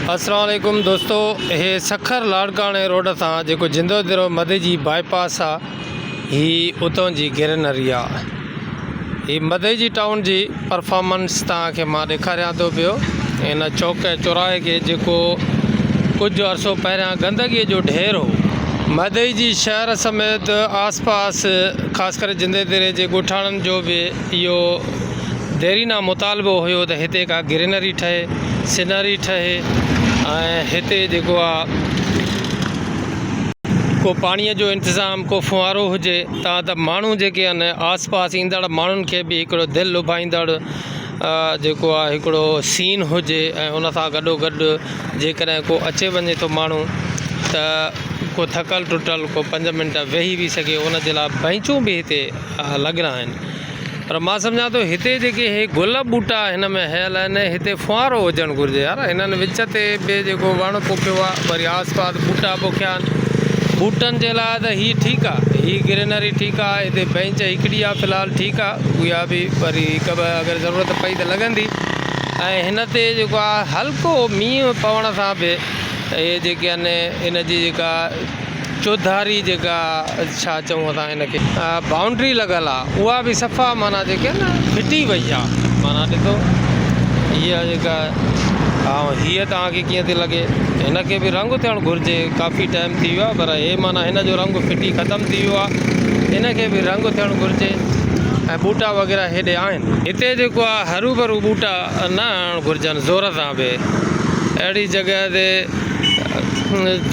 السلام عليڪم دوستو هي سکر لاڙڪاڻي روڊ تان جيڪو جندو درو مدي جي باء پاس آ هي اتون جي گرينري آ هي مدي جي ٽائون جي پرفارمنس توهان کي مان ڏيکاريان ٿو پيو هن چوڪ ۽ چوراهي کي جيڪو ڪجهه عرصو پهريان گندگي جو ڍير هو. مدئي جي شهر سميت آس پاس خاص ڪري جندي دري جي ڳوٺاڻن جو به اهو ديرينا مطالبو هيو ته هتي ڪا گرينري ٺهي، سينري ٺهي ۽ هتي جيڪو آ ڪو پاڻيء جو انتظام ڪو ڦوهارو هجي تان ته ماڻهو جيڪي آهن آس پاس ايندڙ ماڻهن کي به هڪڙو دل لڀائيندڙ جيڪو آ هڪڙو سين هجي ۽ ان سان گڏو گڏ جيڪڏهن ڪو اچي وڃي ٿو ماڻهو ته ڪو ٿڪل ٽٽل ڪو پنج منٽ ويهي به سگهي ان جي لاء بئنچون به هتي لڳل آهن. پر مان سمجهان ٿو هتي جيڪي هي گل ٻوٽا هن ۾ هنيل آهن هتي ڦوهارو هجڻ گهرجي يار هنن وچ تي به جيڪو وڻ پوکيو آهي وري آس پاس ٻوٽا پوکيا آهن ٻوٽن جي لاء ته هي ٺيڪ آهي هي گرينري ٺيڪ آهي هتي بينچ هڪڙي آهي في الحال ٺيڪ آهي اها به وري هڪ ٻه اگر ضرورت پئي ته لڳندي ۽ هن تي جيڪو آهي هلڪو مينهن پوڻ سان به اهي جيڪي آهن ان جي جيڪا چوڌاري جيڪا ڇا چئون اسان ان کي بائونڊري لڳل آ اها به صفا معنيٰ جيڪي نه ڦٽي وئي آ معنيٰ ڏسو هيء جيڪا ۽ هيء توهان کي ڪيئن ٿي لڳي هن کي به رنگ ٿيڻ گهرجي ڪافي ٽائيم ٿي ويو آ پر هي معنيٰ هن جو رنگ ڦٽي ختم ٿي ويو آ ان کي به رنگ ٿيڻ گهرجي ۽ ٻوٽا وغيره هيڏي آهن. هتي جيڪو آ هرو ڀرو ٻوٽا نه هڻڻ گهرجن زور سان به اهڙي جڳهه تي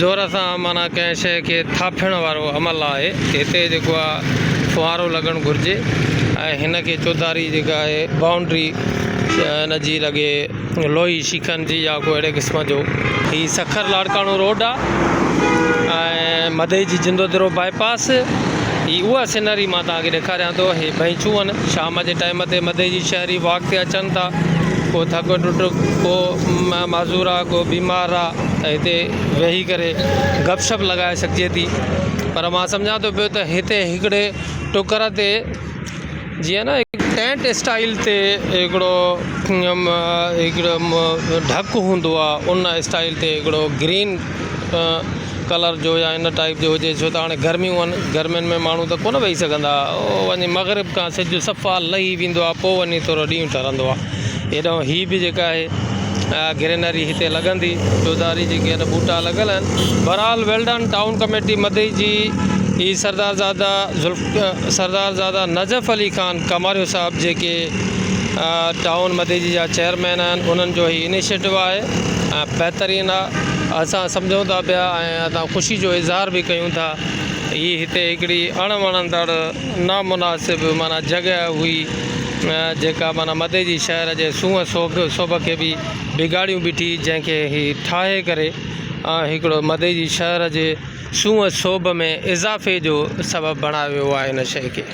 زور سان معنيٰ ڪنهن شيء کي ٿاڦڻ وارو عمل آهي. هتي جيڪو آهي ڦوهارو لڳڻ گهرجي ۽ هن کي چوڌاري جيڪا آهي بائونڊري هن جي لڳي لوهي شيخن جي يا ڪو اهڙي قسم جو. هي سکر لاڙڪاڻو روڊ آهي ۽ مدئي جي جندو درو باء پاس. هي اها سينري مان توهان کي ڏيکاريان ٿو. هي بئنچون آهن. شام جي ٽائيم تي مدئي جي شهري واڪ تي اچن ٿا. ڪو ٿڪ ٽٽ ڪو معذور آ ڪو بيمار آ ته هتي ويهي ڪري گپ شپ لڳائي سگهجي ٿي پر مان سمجهان ٿو پيو ته هتي هڪڙي ٽڪر تي جيئن نه ٽينٽ اسٽائل تي هڪڙو هڪڙو ڍڪ هوندو آ ان اسٽائل تي هڪڙو گرين ڪلر جو يا ان ٽائيپ جو هجي ڇو ته هاڻي گرميون آهن گرمين ۾ ماڻهو ته ڪونه ويهي سگهندا وڃي مغرب کان سج صفا لهي ويندو آهي پوء وڃي ٿورو ڏينهن ٺرندو آهي هيڏانهن هي به جيڪا آهي گرينري هتي لڳندي چوڌاري جيڪي آهن ٻوٽا لڳل آهن بهرحال ويلڊن ٽائون ڪميٽي مدئي جي هي سردار زاده ذوالف سردار زاده نجف علي خان ڪماريو صاحب جيڪي ٽائون مدئي جا چيئرمين آهن انهن جو هي انيشيٽو آهي ۽ بهترين آهي اسان سمجهون ٿا پيا ۽ اسان خوشي جو اظهار به ڪيون ٿا هي هتي هڪڙي اڻ وڻندڙ نامناسب معنيٰ جڳهه هئي جيڪا معنيٰ مدئي جي شهر جي سونهن سوڀ سوڀ کي به بگاڙيون بيٺي جنهن کي هي ٺاهي ڪري هڪڙو مدئي جي شهر جي سونهن سوڀ ۾ اضافي جو سبب بڻايو ويو آهي هن شيء کي.